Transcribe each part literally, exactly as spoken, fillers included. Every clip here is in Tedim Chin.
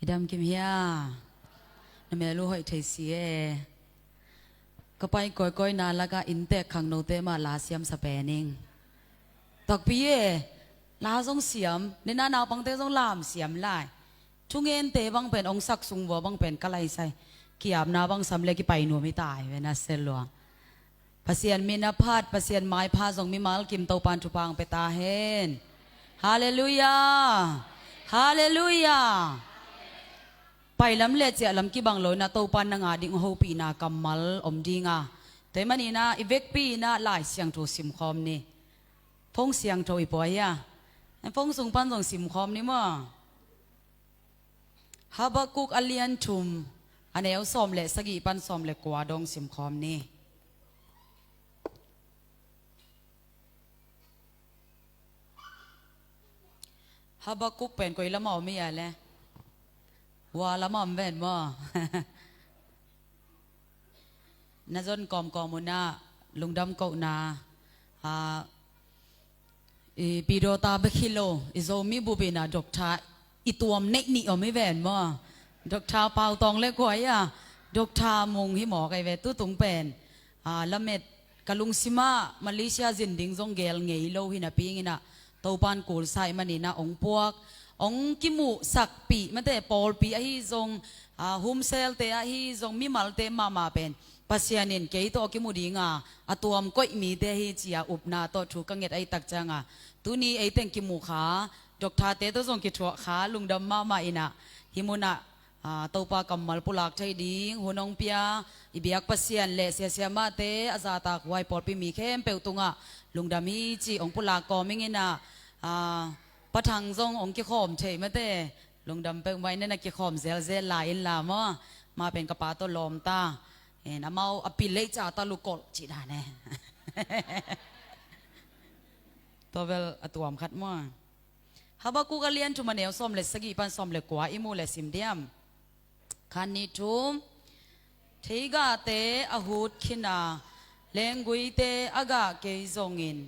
I dam kim hia? Na mel uh hoih thei si e. Ka pai kawikawi na lakah inntek khangnote mah la siamsa pen ing. Takpi e. La zong siam. Nina naupangte zong lam siam lai. Thungente bang pen ong sak sung vua bang pen ka laisai. Kiapna bang sam le kipai nuam hi tai ve na sel lua. Pasian min a phat, Pasian maipha zong mimal kim Topan thupha hong pia ta hen. Halleluiah. Halleluiah. Pailam le ciahlam kibang lo inah Topan nang a ding hopihna kammal om dinga, tua hi maninah i vekpi inah Lai Siangtho simkhawm ni. Phone siangtho i pua hia? Phone sung pan zong simkhawm ni maw? Habakuk a lian thum, a neu sawm le sagih pan sawm le kua dong simkhawm ni. Habakuk pen koi lama om i a le? Hua lama om ven maw? Na zon kawmkawm unah lungdam kohna, ah, i pidawta bek hi lo, i Zomi bup inah doctor i tuam neih nih om hi ven maw? Doctor Pau Tawng le kua hi a, Doctor Mung hi mawk ahi ve. Tutung pen, ah, lamet ka lungsimah Malaysia zin ding zong gel ngei lo hi napi inah Topan kulsa i maninah ong puak, ong kimuhsakpih mate pawlpi ahi zong, ah, humselte ahi zong mimalte mahmah pen Pasian in kei tawh a kimu dinga a tuam koih mite hi ci-a upna tawh thu ka nget ahi tak cianga, tuni eiteng kimu kha, doctorte tawh zong kithuah kha, lungdam mahmah inah hih munah, ah, Topa kammal pulak thei ding hun hong pia i biak Pasian le siasia mahte a zahtak huai pawlpi mi khempeuh tungah lungdam hi ci hong pulak kawm ing inah, ah, Pa Thang zong hong kikhawm thei mate. Lungdam peuhmah in na kikhawm zelzel la in la maw? Ma pen ka pa tawh lawm ta. En, amau a pil lei ca ta lukolh cih dan e. Tua bel a tuam khat maw? Habakuk a lian thum a neu sawm le sagih pan sawm le kua i mu le sim diam? Khan ni thum. Theigahte a hut khin a, lengguite a gah kei zongin,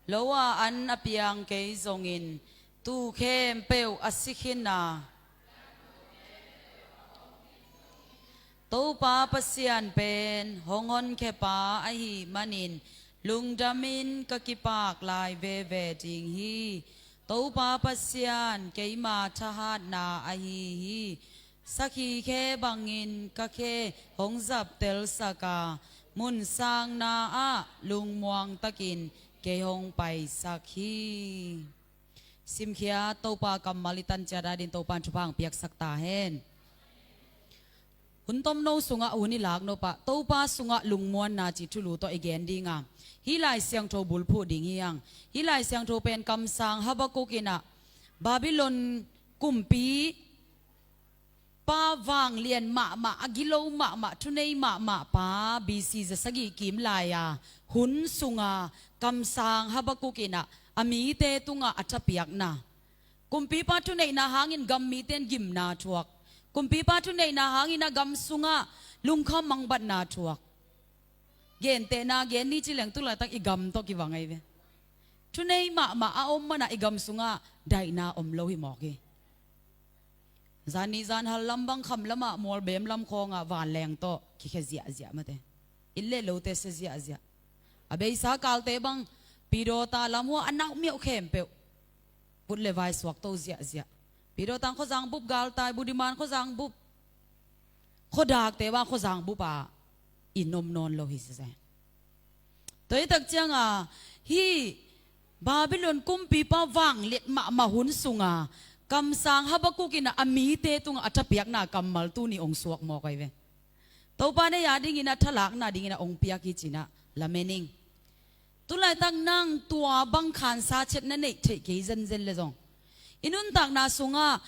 lo a an a piang kei zongin, tuu khempeuh a si khin a, Topa Pasian pen hong honkhia pa ahih manin lungdamin ka kipak lai veve ding hi. Topa Pasian keima thahatna ahi hi. Sakhi khe bangin ka khe hong zaptelsak a, mun sangna ah lungmuang takin kei hong paisak hi. Simkhiat Topa kammal i tanciat adin Topa in thupha hong piaksak ta hen. Hun tomno sungah, hun i lakno pah Topa sungah lungmuanna cih thulu tawh i gen dinga, hih Lai Siangtho bulphuh ding hi hang. Hih Lai Siangtho pen kamsang Habakuk inah Babylon kumpi pa vanglian mahmah, a gilo mahmah, thunei mahmah pa B C za sagih kim lai-a hun sunga kamsang Habakuk inah a mite tungah a thapiakna, kumpipa thuneihna hangin gam mite in gimna thuak, kumpipa thuneihna hangin a gam sungah lungkham mangbatna thuak. Gentehna gen ni ci leng tu laitak i gam tawh kivang ahi ve. Thunei mahmah a om manah i gam sungah daihna om lo hi mawk hi. Zan nih zan hal lam bang kham lamah mualbem lam khawngah vanleng tawh kikhia ziahziah mate. Inn le lote sia ziahziah. A beisa kalte bang pidawta lam hua a naumiauh khempeuh put le vai suakto ziahziah. Pidawta in khuazang bup galtai, Budiman khuazang bup, khuadakte bang khuazang bup ah inn om nawn lo hi sese. Tua hi tak cianga hih Babylon kumpipa vangliat mahmah hun sunga kamsang Habakuk inah a mite tungah a thapiakna kammal tuni ong suak mawk ahi ve. Topa nei a dingin a thalakna dingin a ong piak hi cinah lamen ing. Tu laitak nang tua bang khansa chet na neih theih kei zenzen le zong, i nuntakna sungah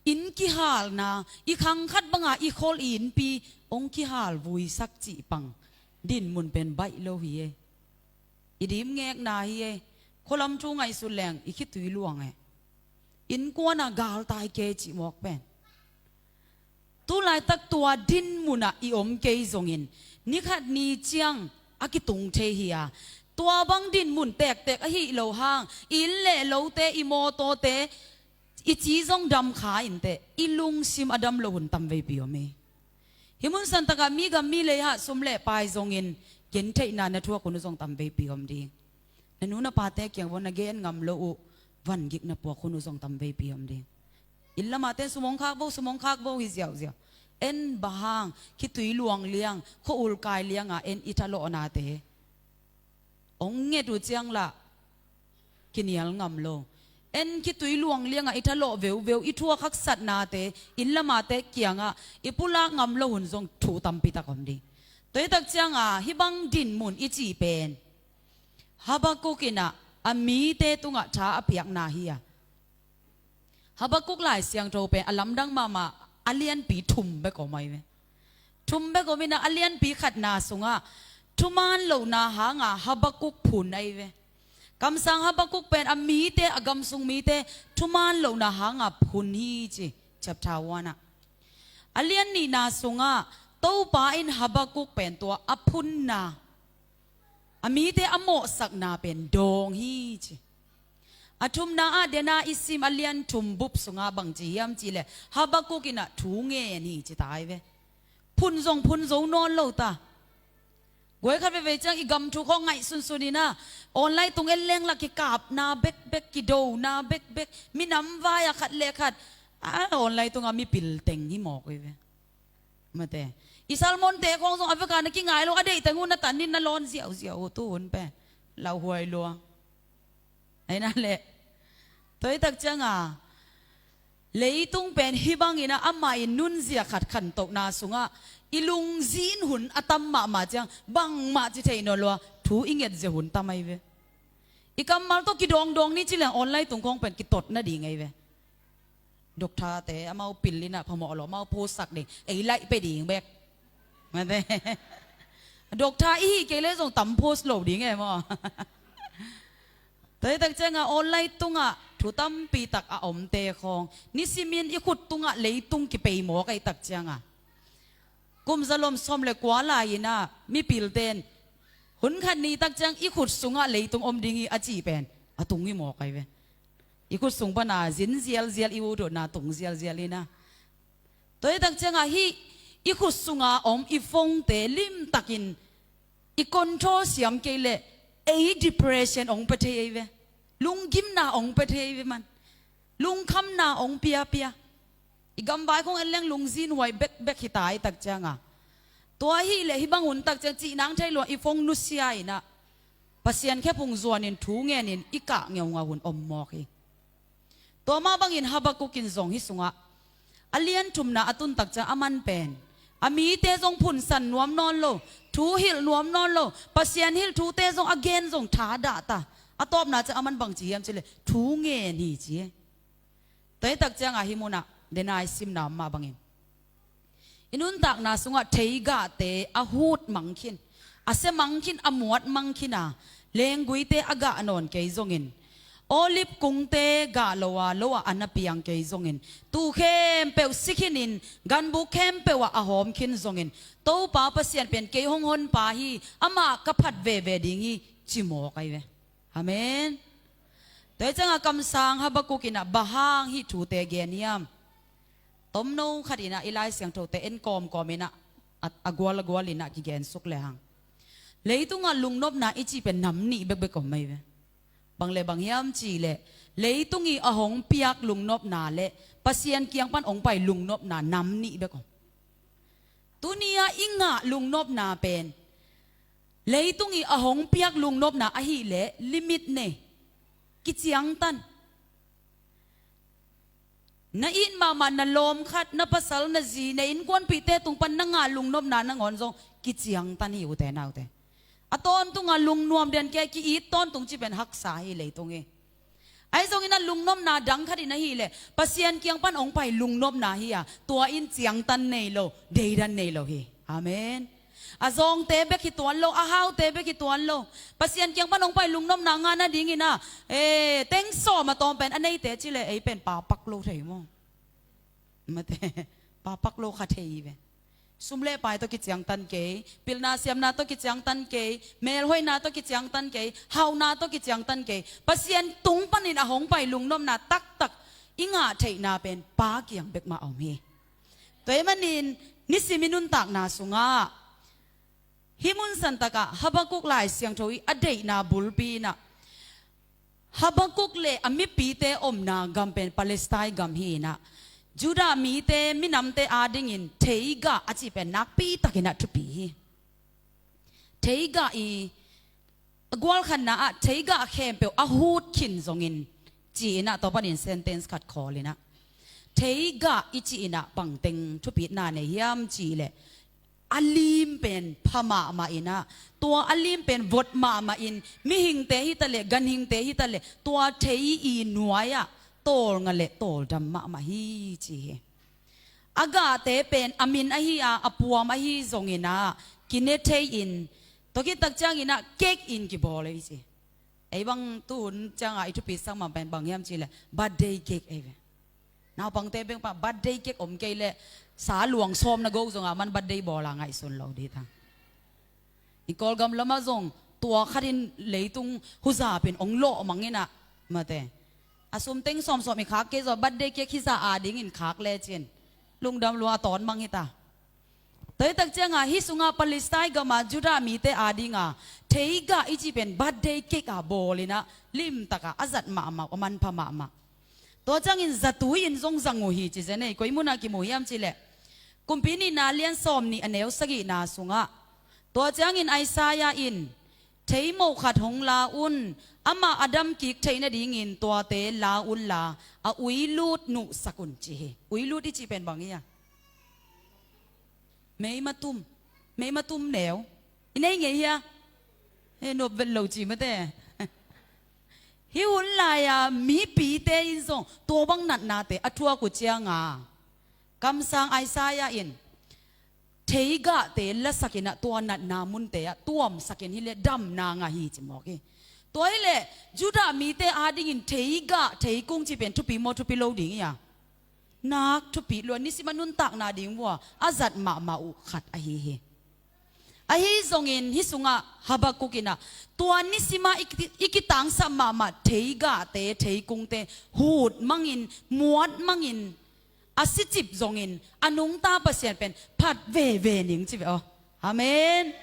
inn kihalna, i khang khat banga i khol i innpi ong kihal vuisak cih pang dinmun pen baih lo hi e. I dimngekna hi e. Khualam thu ngaihsut leng i khitui luang e. Innkuana galtai ke cih mawk pen. Tu laitak tua dinmunah i om kei zongin, nikhat ni ciang a kitung thei hi a, tua bang dinmun tektek ahi lo hang, i inn le lote, i mawtawte, i ci zong dam kha inteh, i lungsim a dam lo hun tamveipi om hi. Hih mun santakah mi gam mi lei ah sum le pai zongin gentheihna na thuak hun uh zong tamveipi om ding. Na nu na pate kiang vo na gen ngam lo uh vangik na puak hun uh zong tamveipi om ding. Inn lamahte sum hong khak vo, sum hong khak vo hi ziauziau. En bang hang khitui luang liang, khua-ul kai lianga en i thalawhnate hong nget uh ciang lah kinial ngam lo. En khitui luang lianga i thalawh veuveu, i thuak haksatnate inn lamahte kiangah i pulak ngam lo hun zong thu tampi tak om ding. Tua hi tak cianga hih bang dinmun i cih pen Habakuk in ah a mite tungah tha a piakna hi a, Habakuk Lai Siangtho pen a lamdang mahmah a lianpi thum bek om ahi ve. Thum bek om in ah a lianpi khatna sungah thuman lohna hanga Habakuk phun ahi ve. Kamsang Habakuk pen a mite, a gamsung mite thuman lohna hanga phun hi ci, chapter one ah. A lian nihna sungah Topa in Habakuk pen tua a phunna, a mite a mawhsakna pen dawng hi ci. A thumna ah dena i sim a lian thum bup sungah bang ci hiam cihleh Habakuk in ah thu ngen hi ci ta ahi ve. Phun zong phun zo nawn lo ta. Guai khat veivei ciang i gam thu khawng ngaih sunsun in ah online tung en leng lah kikapna bekbek, kidona bekbek, minam vai-a khat le khat a online tungah mipil teng hi mawk hi ve. Mate. I sermon-te khawng zong a vekah na kingai lo, a deihteng uh na tan in na lawn ziauziau uh tu hun pen. Lauhuai lua. Ahi na leh. Tua hi tak cianga leitung pen hih bangin ah amah in nunzia khat khantohna sungah i lungzin hun a tam mahmah ciang bangmah ci thei nawn lo a, thu i ngetzia hun tam ahi ve. I kammal tawh kidawngdawng ni ci leng online tung khawng pen kitot nading ahi ve. Doctor-te amau pil in ah phamawh lo, amau post sak ding, ei laih pia ding bek. Mate. Doctor i hih kei leh zong tam post lo ding e maw. Tua hi tak cianga online tungah thu tampi tak a omte khawng nisimin i khut tungah leitung kipei mawk ahi tak cianga kum zalom sawm le kua lai-in ah mipilten hun khat ni tak ciang i khut sungah leitung om ding hi a cih pen a tung hi mawk ahi ve. I khut sung pana zin zialzial, i ut utna tung zialzial in ah. Tua hi tak ciangah hih i khut sunga om i phone-te limtakin i control siam kei leh ei depression hong pia thei ahi ve. Lunggimna hong pia thei ahi ve man. Lungkhamna hong piapia. I gamvai khawng en leng lungzin huai bekbek hi ta ahi tak cianga. Tua hileh hih bang hun tak ciang cih nang thei lua i phone nusia in ah Pasian khephung zuanin thu ngenin i kah ngeungau hun om mawk hi. Tua mah bangin Habakuk in zong hih sungah a lian thumna a tun tak ciang aman pen a mite zong phunsan nuam nawn lo, thu hilh nuam nawn lo, Pasian hilh thute zong a gen zong thadah ta. A tawpna ciang aman bang ci hiam cihleh thu ngen hi ci. Tua hi tak ciangah hih munah dena i simna om mah bangin i nuntakna sungah theigahte a hut mang khin, a sia mang khin, a muat mang khin a, lengguite a gah nawn kei zongin, olive kungte gah lo a, lo ah a na piang kei zongin, tuu khempeuh si khinin ganbuk khempeuh ah a hawm khin zongin, Topa Pasian pen kei hong honpa hi, amah ka phat veve ding hi, ci mawk ahi ve. Amen. Tua hi ciangah kamsang Habakuk in ah bang hang hih thute gen hiam? Tomno khat in ah i Lai Siangthote en kawmkawm in ah a, a gual a gual in ah kigen suk lehang, leitungah lungnopna i cih pen nam nih bekbek om ahi ve. Bang le bang hiam cihleh leitung i a hong piak lungnopna le Pasian kiang pan hong pai lungnopna nam nih bek om. Tuni-ah i ngah lungnopna pen leitung i a hong piak lungnopna ahileh limit nei, kiciangtan. Na it mahmah na lawm khat, na pasal, na zi, na innkuanpihte tung pan na ngah lungnopna nangawn zong kiciangtan hi, ute naute. A tawntunga lungnuam den kei, ki-it tawntung cih pen haksa hi leitung hi. Ahi zongin a lungnopna dang khat in ahileh Pasian kiang pan hong pai lungnopna hi a, tua in ciangtan nei lo, deidan nei lo hi. Amen. A zawngte bek hi tuan lo, a haute bek hi tuan lo. Pasian kiang pan hong pai lungnopna ngah nadingin ah, eh, teng sawm a tawm pen a neite cileh ei pen papak lo thei maw? Mate, papak lo kha thei hi ve. Sum le pai tawh kiciangtan kei, pilna siamna tawh kiciangtan kei, melhoihna tawh kiciangtan kei, hauhna tawh kiciangtan kei. Pasian tung panin a hong pai lungnopna taktak i ngah theihna pen Pa kiang bek mah a om hi. Tua ahih manin nisim i nuntakna sungah hih mun santakah Habakkuk Lai Siangtho i a deihna bulpi inah Habakkuk le a mipite omna gam pen Palestine gam hi inah Judah mite minamte adingin theigah a cih pen nakpi takinah thupi hi. Theigah i a gualkhanna ah theigah khempeuh a hut khin zongin ci inah tua panin sentence khat khawl inah theigah i ci inah bangteng thupitna nei hiam cih leh a lim pen pha mahmah inah tua a lim pen vot mahmah in mihingte hitaleh ganhingte hitaleh tua thei i nuai-ah tawlnga le tawldam mahmah hi ci hi. A gahte pen a min ahi a a puam ahi zongin ah kine thei in tua khit tak ciangin ah cake in kibawl ahi ci. Ei bang tuhun ciangah i thupi sang mah pen bang hiam cih leh birthday cake ahi ve. Naupangte bengpa birthday cake om kei leh sa luang sawm na go zongah man birthday bawl a ngaihsun lo dih ta. I Kawlgam lamah zong tua khatin leitung huzap in ong lawh mang inah mate a sum teng sawmsawm i khak kei zaw birthday cake hizah adingin khak lecin lungdam lua a tawn mang hita. Tua hi tak ciangah hih sungah Palestine gama Judah mite adinga theigah i cih pen birthday cake a bawl inah limtakah a zat mahmah a manpha mahmah. Tua ciangin zatui in zong zang uh hi ci zen ei. Koi munah kimu hiam cih leh Kumpi Nihna lian sawm nih a neu sagihna sungah tua ciangin Isaiah in theimoh khat hong la un, amah a damkik theih nadingin tuate la unla a uilut nuhsak un ci hi. Uilut i cih pen bang hi a meimatum, meimatum neu i nei ngei hi a he nuap vet lo ci mate. Hih hun lai-a mipite in zong tua bang natnate a thuak uh cianga kamsang Isaiah in theigahte lasakin ah tua natna munte ah tuamsakin hileh damna ngah hi ci mawk hi. Tua hileh Judah mite adingin theigah theikung ci pen thupi maw thupi lo ding hi a nak thupi lua nisim a nuntakna ding vua a zat mahmah uh khat ahi hi. Ahi zongin hih sungah Habakkuk in ah tua nisimah i ki- i kitangsap mahmah theigahte theikungte hut mangin muat mangin a sicip zongin a nungta Pasian pen phat veve ning ci ve aw. Amen.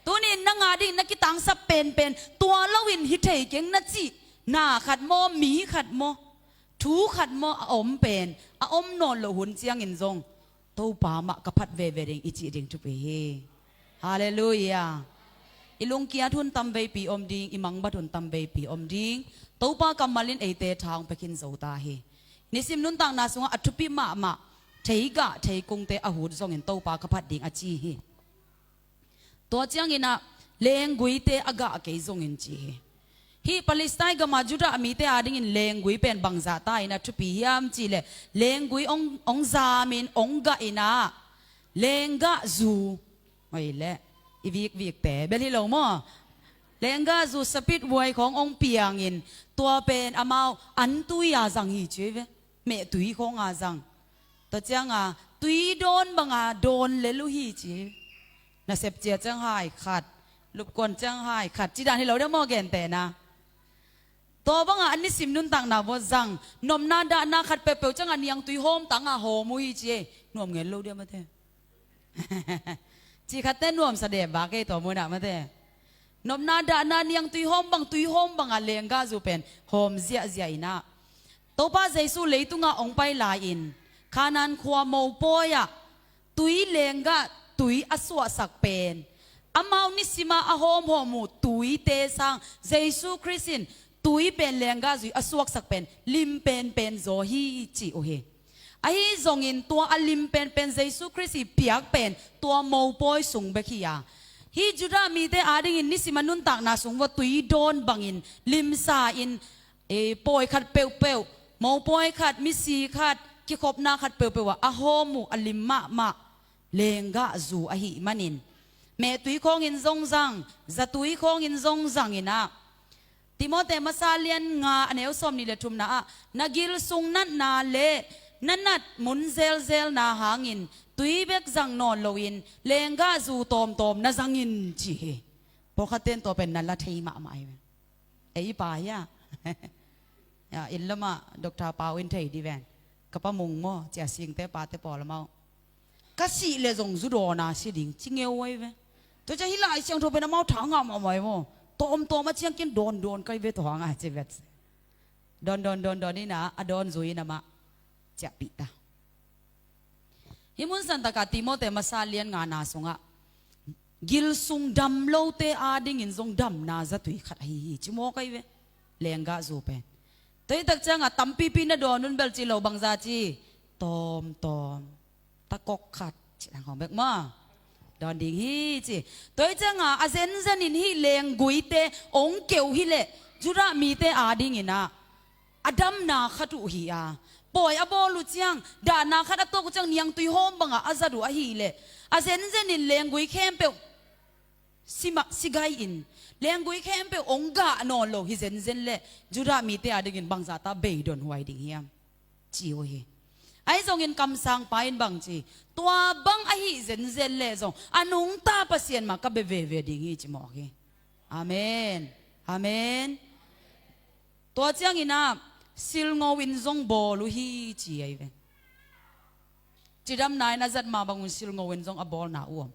Tunin nang a ding na kitangsap penpen tua loin hi thei keng na cih na khat maw mi khat maw thu khat maw a om pen a om nawn loh hun ciangin zong Topa mah ka phat veve ding i cih ding thupi hi. Halleluiah. I lungkiat hun tamveipi om ding, i mangbat hun tamveipi om ding. Topa kammal in eite tha hong pia khin zo ta hi. Nisim nuntakna sungah a thupi mahmah theigah theikungte a hut zongin Topa ka phat ding a ci hi. Tua ciangin ah lengguite a gah kei zongin ci hi. Hih Palestine gama Judah mite adingin lenggui pen bangzah ta in a thupi hiam cihleh lenggui ong, ong zamin ong gah in ah lenggah zu, oi leh i vikvikte bel hi lo maw? Lenggah zu sapit vuai khawng ong piangin tua pen amau antui a zang hi ci ve. Mehtui khawng a zang. Tua cianga tui dawn banga dawn lel uh hi ci. Nasep cia ciang hai khat, lupkuan ciang hai khat ci dan hi lo dia maw gentehna. Tua banga a nisim nuntakna vua zang nopna dahna khat peuhpeuh cianga niangtui hawm tanga hawm uh hi ci. Nuam ngel lo dia mate. Ci khatte nuamsa deh bak ei tua munah mate. Nopna dahna niangtui hawm bang tui hawm banga lenggah zu pen hawm ziahziah in ah Topa Jesu leitunga ong pai lai-in Khanan khua mopawi ah tui lenggah tui a suahsak pen amau nisima a hawmhawm uh tuite sang Jesu Khrist in tui pen lenggah zui a suaksak pen lim penpen zaw hi ci uh hi. Ahi zongin tua a lim penpen Jesu Khrist i piak pen tua mopawi sung bek hi a hih Judah mite adingin nisim a nuntakna sung vua tui dawn bangin limsa in e, pawi khat peuhpeuh, mopawi khat, misi khat, kikhopna khat peuhpeuh ah a hawm uh a lim mahmah lenggah zu ahih manin mehtui khawngin zong zang, zatui khawngin zong zang in ah Timote masa lian nga a neu sawm nih le thumna ah na gil sung natna le na nat mun zelzelna hangin tui bek zang nawn loin lenggah zu tawmtawm na zangin ci hi. Pawlkhatte in tua pen na la thei mahmah hi. Ei pa hi a Inn lamah Doctor Pau in thei dih ven. Ka pa Mung maw, cia singte pate pawl amau. Ka sih le zong zu dawn a si ding ci ngeu ahi ve. Tua ciang hih Lai Siangtho pen amau tha ngah mahmah hi maw. Tawmtawm a ciang ken dawn dawn ka hi ve tua hang a ci vet. Dawn dawn dawn dawn in a, a dawn zui in amah ciahpih ta. Hih mun santakah Timoti masa lian ngana sungah gilsung dam lote adingin zong damna zatui khat ahi hi ci mawk ahi ve. Lenggah zu pen. Tua hi tak ciangah tampipi na dawn un bel ci lo bangza ci. Tawmtawm. Takok khat. Ci lang hong bek maw. Dawn ding hi ci. Tua hi ciangah a zenzenin hih lengguite ong keu hileh Judah mite adingin ah a damna khat uh hi a, pawi a bawl uh ciang, dahna khat a tuak uh ciang niangtui hawm bangah a zat uh ahileh a zenzenin lenggui khempeuh simah sigai in, lenggui khempeuh ong gah nawn lo hi zenzen leh Judah mite adingin bangzah ta beidon huai ding hiam? Ci uh hi. Ahi zongin kamsangpa in bang ci, tua bang ahi zenzen leh zong a nungta Pasian mah ka bia veve ding hi ci mawk hi. Amen. Amen. Tua ciangin ah silngo in zong bawl uh hi ci ahi ve. Cidamna in a zat mah bangun silngo in zong a bawlna uh om.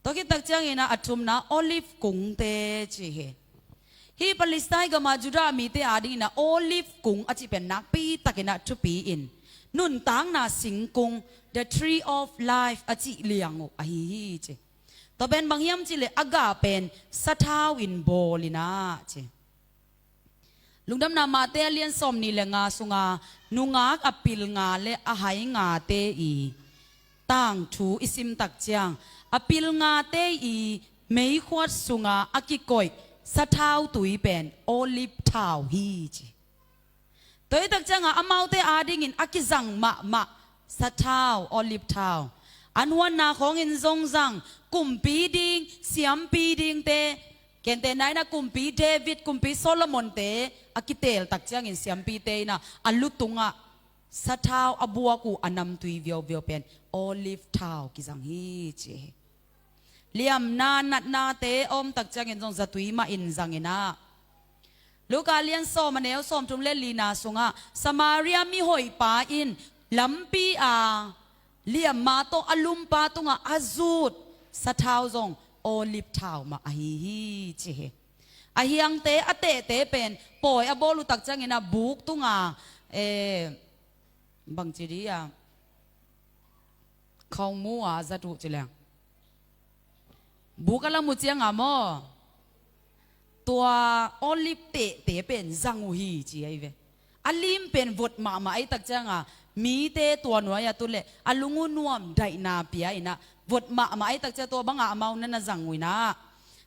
Tua khit tak ciangin ah a thumna olive kungte ci hi. Hih Palestine gamah Judah mite adingin ah olive kung a cih pen nakpi takin ah thupi in nuntakna singkung, the tree of life a cih liang uh ahi hi ci. Tua pen bang hiam cihleh a gah pen sathau in bawl in ah ci. Lungdamna Mate a lian sawmnih le nga sunga nungak a pilnga le a haingate i tangthu i simtak ciang a pilngate i meikhuat sunga a kikoih sathau tui pen olive thau hi ci. Tua hi tak ciangah amaute adingin a kizang mahmah sathau, olive thau. An huanna khawngin zong zang, kumpi ding, siampi dingte, kente naina kumpi David, kumpi Solomonte a kiteel tak ciangin siampite inah a lutungah sathau a buak uh a namtui viovio pen olive thau kizang hi ci hi. Liamna natnate a om tak ciangin zong zatui mah in zang inah. Luka lian sawm a neu sawmthum le lina sungah Samaria mihoihpa in lampi a liamma tawh a lumpa tungah a zut sathau zong olive thau mah ahi hi ci hi. A hiangte a tehte pen pawi a bawl uh tak ciangin a buk tunga, eh, bangci di a khawngmu a zat uh ci leng. Buk a lam uh cianga maw, tua olive tehte pen zang uh hi ci ahi ve. A lim pen vot mahmah ahi tak cianga mite tua nuai a tu leh a lung uh nuam daihna pia inah vot mahmah ahi tak ciang tua bangah amau na na zang uh inah.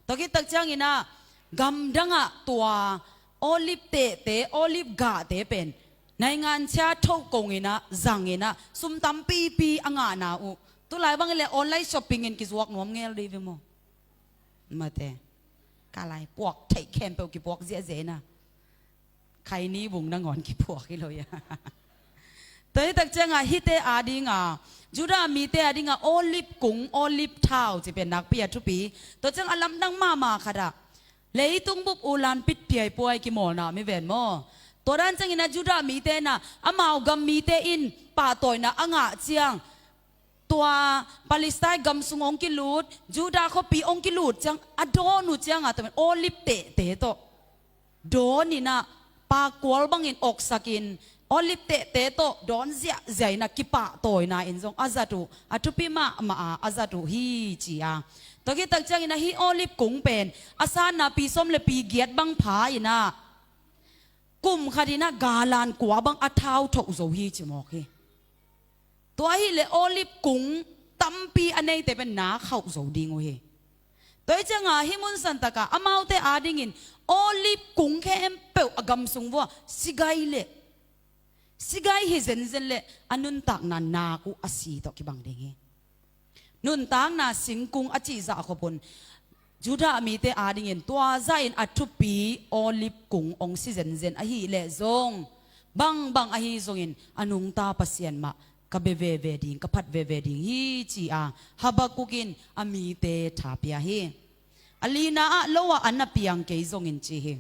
Tua khit tak ciang inah gamdangah tua olive tehte, olive gahte pen naingan cia thoh kong inah zang inah sum tampipi a ngahna uh. Tulai bangin le online shopping in kizuak nuam ngel dih ve maw? Mate. Ka lai puak theih khempeuh kipuak ziahziah inah. Khaini bung nangawn kipuak hi lo ia. Tua hi tak ciangah hihte adinga Judah mite adinga olive kung, olive thau ci pen nakpi a thupi. Tua ciang a lamdang mahmah khatah leitung bup ulan pitpiai puai kimawlna mi ven maw? Tua dan ciangin a Judah mite inah amau gam mite in pahtawina a ngah ciang tua Palestine gam sung hong kilut, Judah khuapi hong kilut ciang a dawn uh ciangah tua olive tehte tawh dawn inah pakual bangin oksakin olive tehte tawh dawn ziahziah inah kipahtawina in zong a zat uh a thupi mahmah a a zat uh hi ci a. Tua khit tak ciangin a hih olive kung pen a sanna pi sawm le pi giat bang pha inah kum khat inah galan kua bang a thau thoh zo hi ci mawk hi. Tua ahileh olive kung tampi a neite pen na khauh zo ding uh hi. Tua hi cianga hih mun santakah amaute adingin olive kung khempeuh a gam sung vua sigai leh sigai hi zenzen leh a nuntakna nak uh a si tawh kibang ding hi. Nuntakna singkung a cihzah khop un Judah mite adingin tua zahin a thupi olive kung hong si zenzen ahileh zong bangbang ahi zongin a nungta Pasian mah ka bia veve ding, ka phat veve ding hi ci-a Habakuk in a mite thapia hi. A lina ah lo ah an a piang kei zongin ci hi.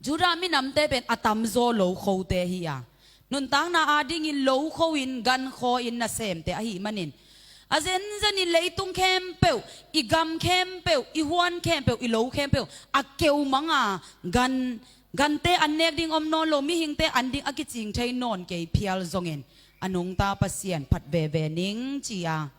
Judah minamte pen a tamzaw lokhote hi a, nuntakna adingin lokho in, gankhaw in nasemte ahih manin, a zenzenin leitung khempeuh, i gam khempeuh, i huan khempeuh, i lo khempeuh a keumang a, gan, gante an nek ding om nawn lo, mihingte an ding a kicing thei nawn kei phial zongin, a nungta Pasian phat veve ning ci a.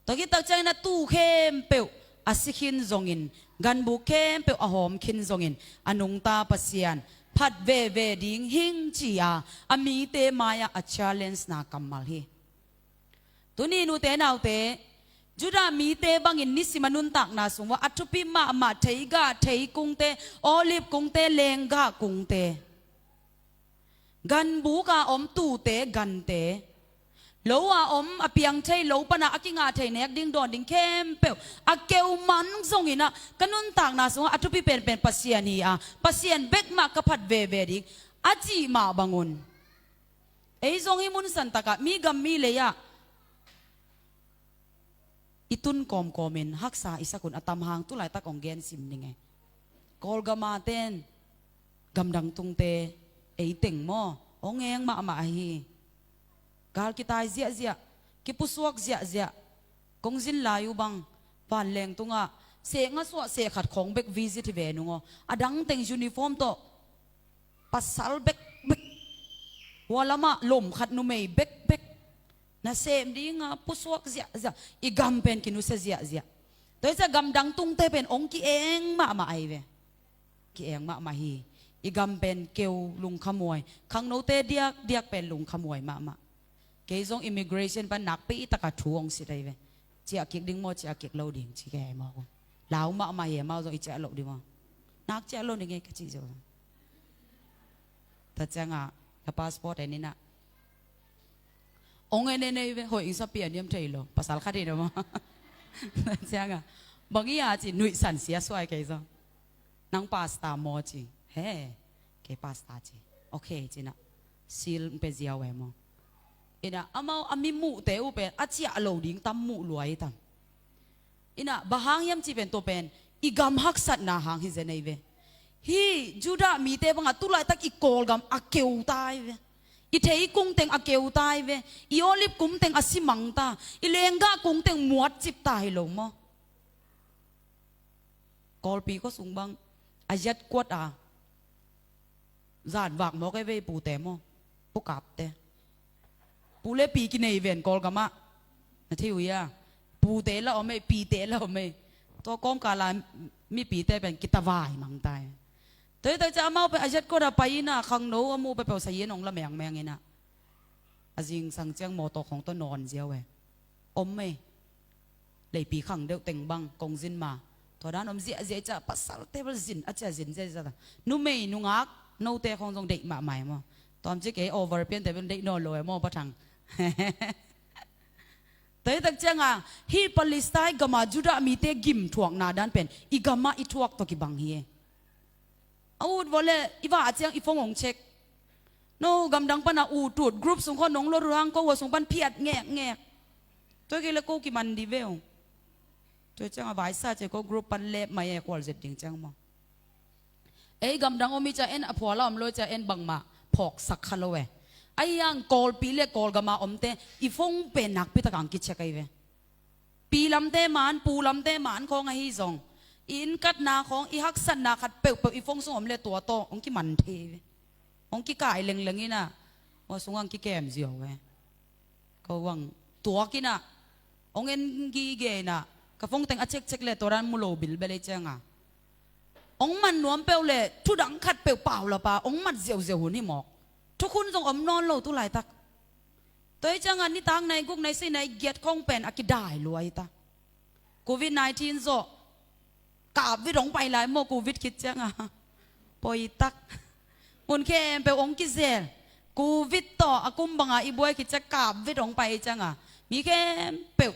Tua khit tak ciangin a tuu khempeuh a si khin zongin, ganbuk khempeuh a hawm khin zongin, a nungta Pasian phat veve ding hing ci a, a mite mai-ah a challenge na kammal hi. Tuni nute naute, Judah mite bangin nisim a nuntakna sung uah a thupi mahmah theigah, theikungte, olive kungte, lenggah kungte, ganbuk a om tuute, gante, lo a om a piang thei, lo pana a kingah thei nek ding dawn ding khempeuh a keumang zongin ah, ka nuntakna sungah a thupi penpen Pasian hi a, Pasian bek mah ka phat veve ding a cih mah bangun, ei zong hih mun santakah mi gam mi lei-ah i tun kawmkawmin haksa i sak un a tam hang tu laitak hong gen sim ning e. Kawlgam a ten gamdang tungte ei teng maw, hong eng mahmah ahi. Gal kitai ziahziah, kipusuak ziahziah. Kong zin lai uh bang vanleng tungah seh nga suah seh khat khawng bek visit hi ve nung aw. A dang teng uniform tawh, pasal bekbek, hua lamah lom khat numei bekbek, nasem dinga pusuak ziahziah, i gam pen kinusia ziahziah. Tua hi ciah gamdang tungte pen hong ki-eng mahmah ahi ve. Ki-eng mahmah hi. I gam pen keu lungkhamhuai, khangnote diakdiak pen lungkhamhuai mahmah. Kei zong immigration pan nakpi taka thu hong sit ahi ve. Ciah kik ding maw, ciah kik lo ding ci kei maw. Lau mahmah hi, amau zong i ciah loh ding maw. Nak ciah lo ding e ka cih zo. Tua ciangah ka passport en inah, hong en en ei ve, hoih ing sa pian hiam thei lo, pasal khat hi na maw. Tua ciangah, bang hi a ci, nuihsan sia suai kei zong. Nang pasta maw ci. He, kei pasta ci. Ok ci inah, seal pe ziau e maw. Inah amau a mi muhte uh pen a ciah lo ding tam muh lua hi tam. Inah bang hang hiam cih pen, tua pen i gam haksatna hang hi zen ei ve. Hih Judah mite bangah tu laitak i Kawlgam a keu ta hi ve. I theikung teng a keu ta hi ve. I olive kung teng a simang ta, i lenggah kung teng muatcip ta hi lo maw. Kawlpi khuasung bang a ziat kuat a, zan vak mawk e ve i pute maw, pu kapte. Pu le pi kinei ven Kawlgamah, na thei uh hia? Pute la om e, pite la om e. Tua kawmkala mipite pen kitavai mang ta e. Tua hi tak ciah amau pen a ziat kuat a pai inah, khangno a muh peuhpeuh sayin hong la mengmeng inah, a zingsang ciang mawtaw khawng tawh nawn ziau e. Om e. Leipi khang deuh teng bang kong zin ma, tua dan om ziahziah ciah, pasalte bel zin a ciah zin ziahziah ta. Numei nungak note khawng zong deih mahmah e maw. Tuam ci kei over piante bel deih nawn lo e maw, Pa Thang. Tua hi tak ciangah hih Palestine gama Judah mite gim thuakna dan pen i gamah i thuak tawh kibang hi e. A ut vawh le i vah ciang i phone hong check. No gamdang pana ut ut, group sung khawng nong lot uh hang ko hua sung pan phiat ngekngek. Tua kei le ko kiman dih ve uh. Tua ciang a vaisa ciah ko group pan lep mai e, khual zet ding ciang maw. Ei gamdang om i ciah en a phuala om lo i ciah en bangmah phawksak kha lo e. Ahi hang Kawlpi le Kawlgama omte i phone pen nakpi takang kicheck ahi ve. Pi lamte man, pu lamte man khawng ahi zong, i innkatna khawng, i haksatna khat peuhpeuh i phone sung om le tua tawh hong kiman thei ve. Hong kikai lengleng inah, hua sungah hong kikem ziau ve. Ko hong tuak inah, hong en gige inah, ka phone teng a check check le tua dan mu lo bilbel ei cianga, hong man nuam peuh le thudang khat peuh paulap a hong mat ziauziau hun hi mawk. Thukhun zong om nawn lo tu laitak. Tua hi cianga nitak nai guk nai sei nai giat khawng pen a kidai lua hi ta. Covid nineteen zawh, kap vit hong pai lai maw, Covid khit cianga. Poi tak. Mun khempeuh hong kizel. Covid tawh a kum banga i buai khit ciang kap vit hong pai hi cianga, mi khempeuh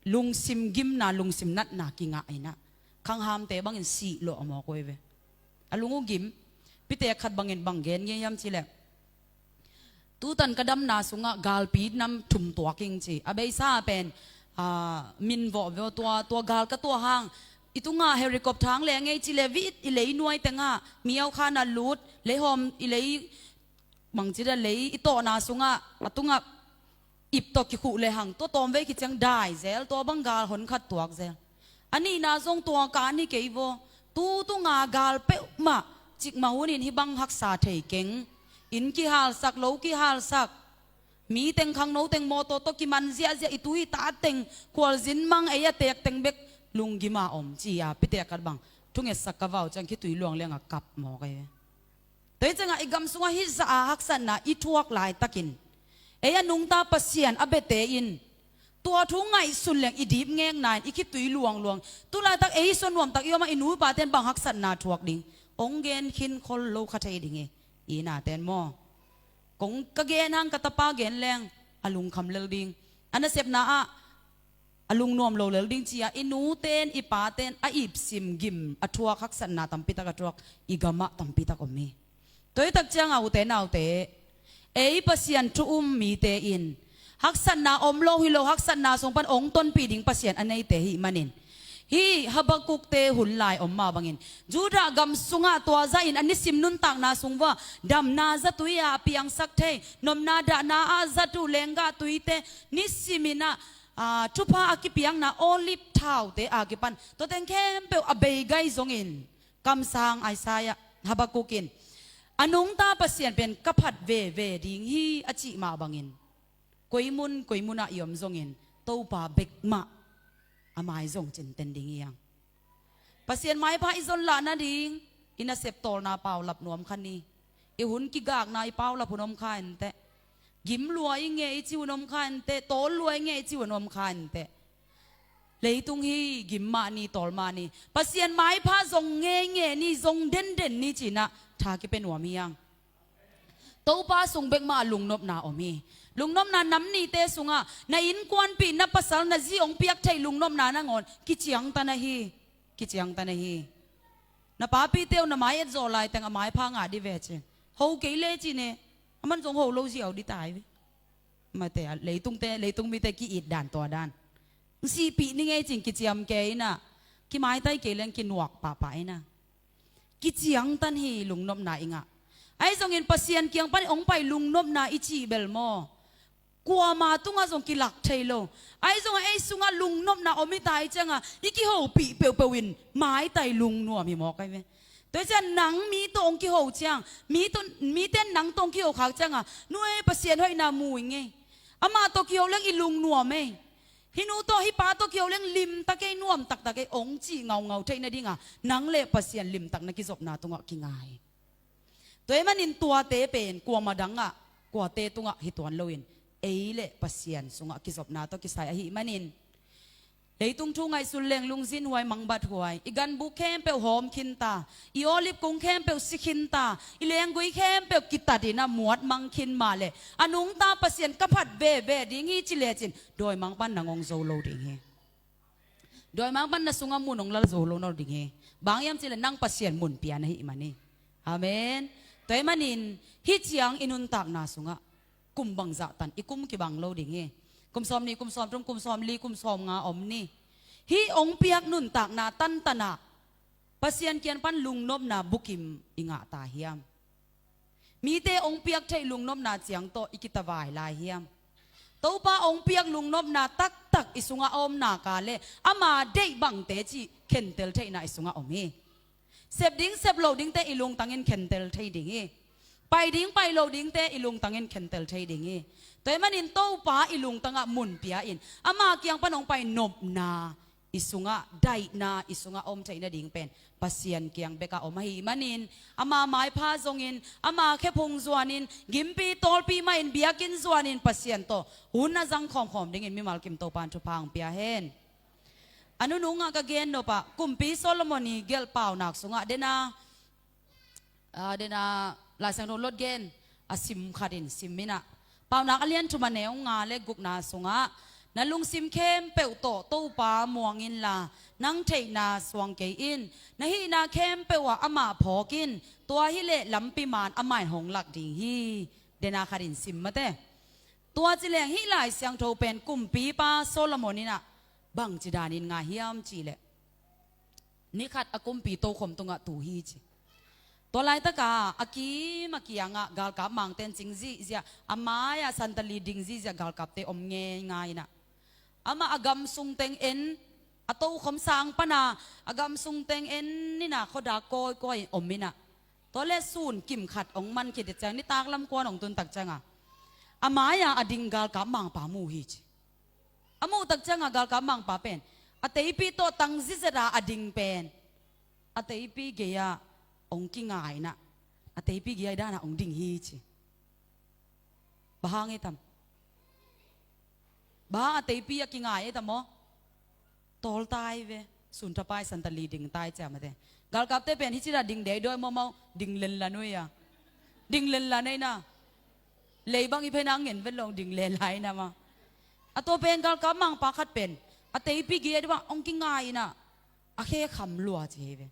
lungsim gimna, lungsim natna kingah inah, khanghamte bangin sih lawh a mawk uh hi ve. A lung uh gim. Pitek khat bangin bang gen ngei hiam cih leh, tutan ka damna sungah galpi nam thum tuak ing ci. A beisa pen, ah, min vawh veu tua, tua gal ka tuah hang i tungah helicopter hang leng ei ci le vit i lei nuai tengah mi au khan a lut, leihawm i lei mangcida lei i tawhna sungah a tungah ip tawh kikhuh le hang tua tawmvei kiciang dai zel, tua bang gal hon khat tuak zel. A nihna zong tua ka ni kei vaw. Tu tunga gal peuhmah cikmah hunin hih bang haksa thei keng. Inn kihalsak, lo kihalsak, mi teng khangno teng mawtaw tawh kiman ziahziah, i tu i ta teng khualzin mang ei a teek teng bek lunggima om ci-a pitek khat bang thungetsak ka vau ciang khitui luang lianga kap mawk ei ve. Tua hi ciangah i gam sungah hih zah a haksatna i thuak laitakin ei a nungta Pasian a biate in tua thu ngaihsun leng i dip ngekna in i khitui luangluang. Tu laitak ei suan nuamtak i omah i nu i paten bang haksatna thuak ding hong gen khin khol lo kha thei ding hi. I naten maw, kong ka gen hang ka tapa gen leng a lungkham lel ding, a nasepna ah a lungnuam lo lel ding ci-a i nuten i paten a ipsim gim a thuak, haksatna tampitak a thuak i gamah tampitak om hi. Tua hi tak ciangah ute naute, ei Pasian thu um mite in haksatna om lo hi lo, haksatna sung pan ong tonpih ding Pasian a neite hi manin, hih Habakkukte hun lai om mah bangin Judah gam sungah tua zahin a nisim nuntakna sung vua damna zatui a piangsak thei, nopna dahna a zat uh lenggah tuite nisimin ah, aa, thupha a kipiakna olive thaute a kipan tuateng khempeuh a bei gai zongin kamsang Isaiah, Habakkuk in a nungta Pasian pen ka phat veve ding hi a cih mah bangin koi mun koi munah i om zongin Topa bek mah a mai zong cinten ding hi hang. Pasian maipha i zon lah nading i nasep tawlna paulap nuam kha ni. I hun kigakna i paulap hun om kha inteh. Gim lua i ngeh i ci hun om kha inteh, tawl lua i ngeh i ci hun om kha inteh. Leitung hi gim mah ni, tawl mah ni. Pasian maipha zong ngeingei ni, zong denden ni cinah tha kipia nuam hi hang. Topa sung bek mah a lungnopna om hi. Lungnopna nam nihte sungah na innkuanpih, na pasal, na zi hong piak theih lungnopna nangawn kiciangtan ahi. Kiciangtan ahi. Na papite uh na mai etzawh laiteng a maipha ngah dih ve cin. Ho kei le cin e. Aman zong ho lo ziau dih tai ve. Mate a, leitungte, leitung mite ki-it dan tua dan. Sihpih ni ngei cin kiciam kei inah, kimaitai kei leng kinuak pahpah inah. Kiciangtan hi lungnopna i ngah. Ahi zongin Pasian kiang pan hong pai lungnopna i cih bel maw, kuama tungah zong kilak thei lo. Ahi zongah ei sungah lungnopna om hi ta hi ciangah i kihopih peuhpeuh in maitai lungnuam hi mawk ahi ve. Tua hi ciah nang mi tawh hong kiho ciang, mi tawh, mite nang tawh hong kiho khak ciangah, nu ei, Pasian hoihna mu i ngei. Amah tawh kiho leng i lungnuam ei. Hih nu tawh hih pa tawh kiho leng limtak ei, nuam taktak ei, hong cih ngaungau theih nadinga nang le Pasian limtak na kizopna tungah kingai. Tua ahih manin tuate pen kuama dangah, kuate tungah hi tuan loin ei le Pasian sungah kizopna tawh kisai ahih manin, leitung thu ngaihsun leng lungzinhuai, mangbathuai, i ganbuk khempeuh hawm khinta, i olive kung khempeuh si khinta, i lenggui khempeuh kitatin a muat mang khin mah leh, a nungta Pasian ka phat veve ding hi ci lecin dawimang pan nang hong zo lo ding hi. Dawimang pan na sungah mun hong lal zo lo nawn ding hi. Bang hiam cih leh nang Pasian mun pia na hih man hi. Amen. Tua ahih manin hih ciang i nuntakna sungah kum bangzah tan i kum kibang lo ding hi. Kum sawmnih, kum sawmthum, kum sawmli, kum sawmnga om ni. Hih hong piak nuntakna tantanah Pasian kiang pan lungnopna bukim i ngah ta hiam? Mite hong piak theih lungnopna ciang tawh i kitavai lai hiam? Topa hong piak lungnopna taktak i sungah a om nak leh ama deih bangte cih khentel theihna i sungah om hi. Sep ding sep lo dingte i lungtangin khentel thei ding hi. Pai ding pai lo dingte i lungtangin khentel thei ding hi. Tua ahih manin Topa i lungtangah mun pia-in ama kiang pan hong pai nopna i sungah, daihna i sungah om theih nading pen Pasian kiang bekah om ahih manin, ama maipha zongin, ama khephung zuanin, gimpi tawlpi mahin, biakinn zuanin Pasian tawh hun a zang khawmkhawm dingin mimal kim Topa in thupha hong pia hen. A nunungah ka gen nopah Kumpi Solomon i gelh paunak sungah dena, a, dena Lai Siangtho lot gen a sim khatin sim inah, Paunak a lian thum a neu nga le gukna sungah, na lungsim khempeuh tawh Topa muang inla, nang theihna suang kei in, na hihna khempeuh ah amah phawk in, tua hileh lampi man amah in hong lak ding hi. Dena khatin sim mate. Tua ci leng hih Lai Siangtho pen Kumpipa Solomon inah bangci danin ngai hiam cih leh, Ni khat a kumpi tokhom tungah tu hi ci. Tua laitaka a kim a kiangah galkap mangten cing zihziah, a mai-ah santali ding zihziah galkapte om ngeingai inah, amah a gamsung teng en, a tokhom sang pana a gamsung teng en inah khuadak kawikawi in om inah, tua le sun kim khat hong man khit ciang nitak lam kuan hong tun tak cianga a mai-a a ding galkap mangpa mu hi ci. A muh tak cianga galkap mangpa pen a teipi tawh tang zizeta a ding pen a teipi gei-ah hong kingai inah, a teipi gei-ah i danah hong ding hi ci. Bang hang ei tam? Bang hang a teipi a kingai ei tam aw? Tawltai ve. Sunthapai santali dingtai cia mate. Galkapte pen hicita ding dei dawi mawmaw, ding lenlan uh ia. Ding lenlan ei na. Lei bang i pheina ngen vet lo ding lenlan ei na ma. A tua pen galkap mangpa khat pen a teipi gei-ah dibang hong kingai inah a khe kham lua ci hi ve.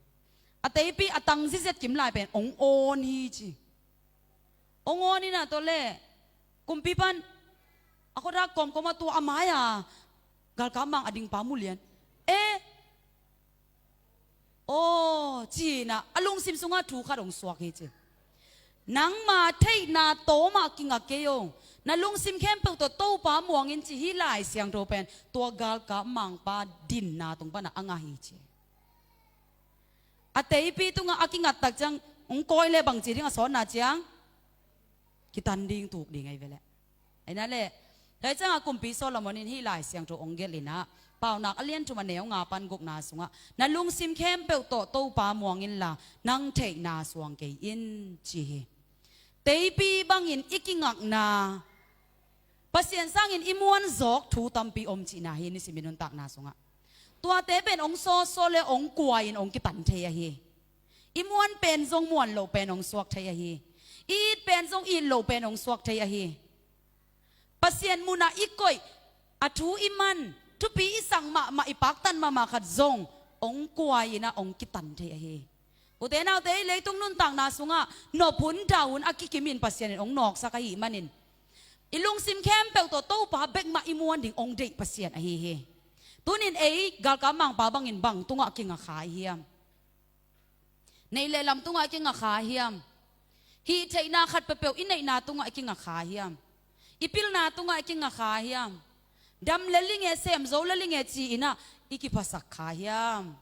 A teipi a tang zizet kim lai pen hong awn hi ci. Hong awn inah tua le kumpipan a khuadak kawmkawmah tua a mai-a galkap mang a dingpa mu lian. E, aw ci inah a lungsim sungah thu khat hong suak hi ci. Nangma theihna tawmah kingak kei aw. Na lungsim khempeuh tawh Topa muang in ci hi. Lai Siangtho pen tua galkap mangpa dinna tung panah a ngah hi ci. A teipi tungah a kingat tak ciang hong kawi le bangci ding a sawtna ciang kitan ding tuk ding ahi ve leh. Ahi na leh, tua ciangah kumpi Solomon in hih Lai Siangtho hong gelh inah, Paunak a lian thum a neu nga pan gukna sungah, na lungsim khempeuh tawh Topa muang inla nang theihna suang kei in ci hi. Teipi bangin i kingakna, Pasian sangin i muan zawk thu tampi om cihna hi nisim i nuntakna sungah. Tuate pen hong sawsaw le hong kuai-in hong kitan thei ahi. I muan pen zong muan loh pen hong suak thei ahi. I it pen zong it loh pen hong suak thei ahi. Pasian munah i koih, a thu i man, thupi i sak mahmah, i paktan mahmah khat zong hong kuai-in ah hong kitan thei ahi. Ute naute, i leitung nuntakna sungah nop hun dau hun a kikimin Pasian in hong nawksak ahih manin, i lungsim khempeuh tawh Topa bek mah i muan ding hong deih Pasian ahi hi. Tunin ei galkap mangpa bangin bang tungah kingakkhia i hiam? Neih le lam tungah i kingakkhia i hiam? Hih theihna khat peuhpeuh i neihna tungah i kingakkhia i hiam? I pilna tungah i kingakkhia i hiam? Dam lel ing e, sem zo lel ing e ci-in ah i kiphasak kha i hiam?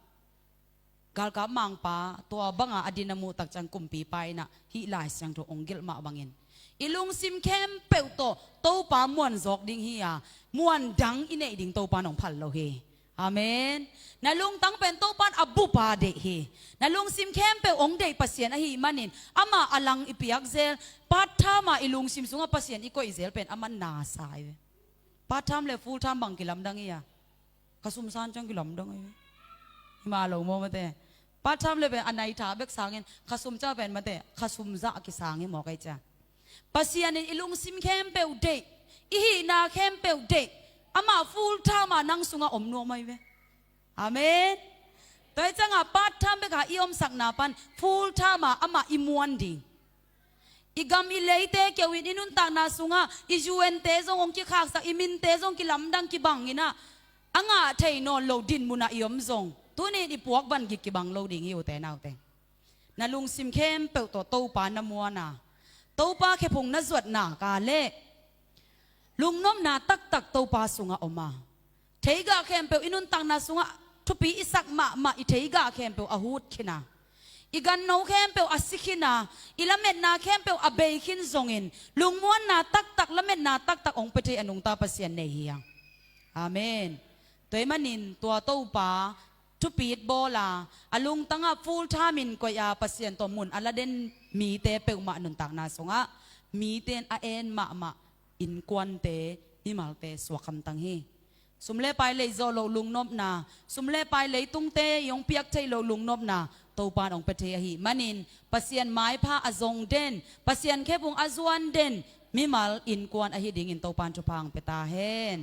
Galkap mangpa tua banga a din a muh tak ciang kumpipa in ah hih Lai Siangtho hong gelh mah bangin, i lungsim khempeuh tawh Topa muan zawk ding hi a, muan dang i neih ding Topa in hong phal lo hi. Amen. Na lungtang pen Topa in a bupa deih hi. Na lungsim khempeuh hong deih Pasian ahih manin amah a lang i piak zel, part time a i lungsim sungah Pasian i koih zel pen aman nasa hi ve. Part time le full time bang kilamdang hi a? Kha sum san ciang kilamdang hi ve. Hi mah lo maw mate. Part time le pen a nai tha bek sangin kha sum ciang pen mate, kha sum zah kisang hi mawk ei cia. Pasian in i lungsim khempeuh deih, i hihna khempeuh deih, amah full time a nang sungah om nuam ahi ve. Amen. Tua hi ciangah part time bek a i omsakna pan full time a amah i muan ding. I gam i leite keu in i nuntakna sungah i U N te zong hong kikhaksak, i minte zong kilamdang kibang in ah, a ngah thei nawn lo din munah i om zong, tuni in i puak van gik kibang lo ding hi ute naute. Na lungsim khempeuh tawh Topa na muan a, Topa khephung na zuat nak leh lungnopna taktak Topa sungah om a, theigah khempeuh i nuntakna sungah thupi i sak mahmah i theigah khempeuh a hut khin a, i ganno khempeuh a si khin a, i lametna khempeuh a bei khin zongin lungmuanna taktak, lametna taktak hong pia thei a nungta Pasian nei hi hang. Amen. Tua ahih manin tua Topa thupit bawl a, a lungtangah full time in koih a, Pasian tawh mun a la den mite peuhmah nuntakna sungah mite in a en mahmah innkuante, mimalte suak hamtang hi. Sum le pai lei zawh loh lungnopna, sum le pai leitungte i hong piak theih loh lungnopna Topa in hong pia thei ahih manin, Pasian maipha a zong den, Pasian khephung a zuan den mimal innkuan ahi dingin Topa in thupha hong pia ta hen.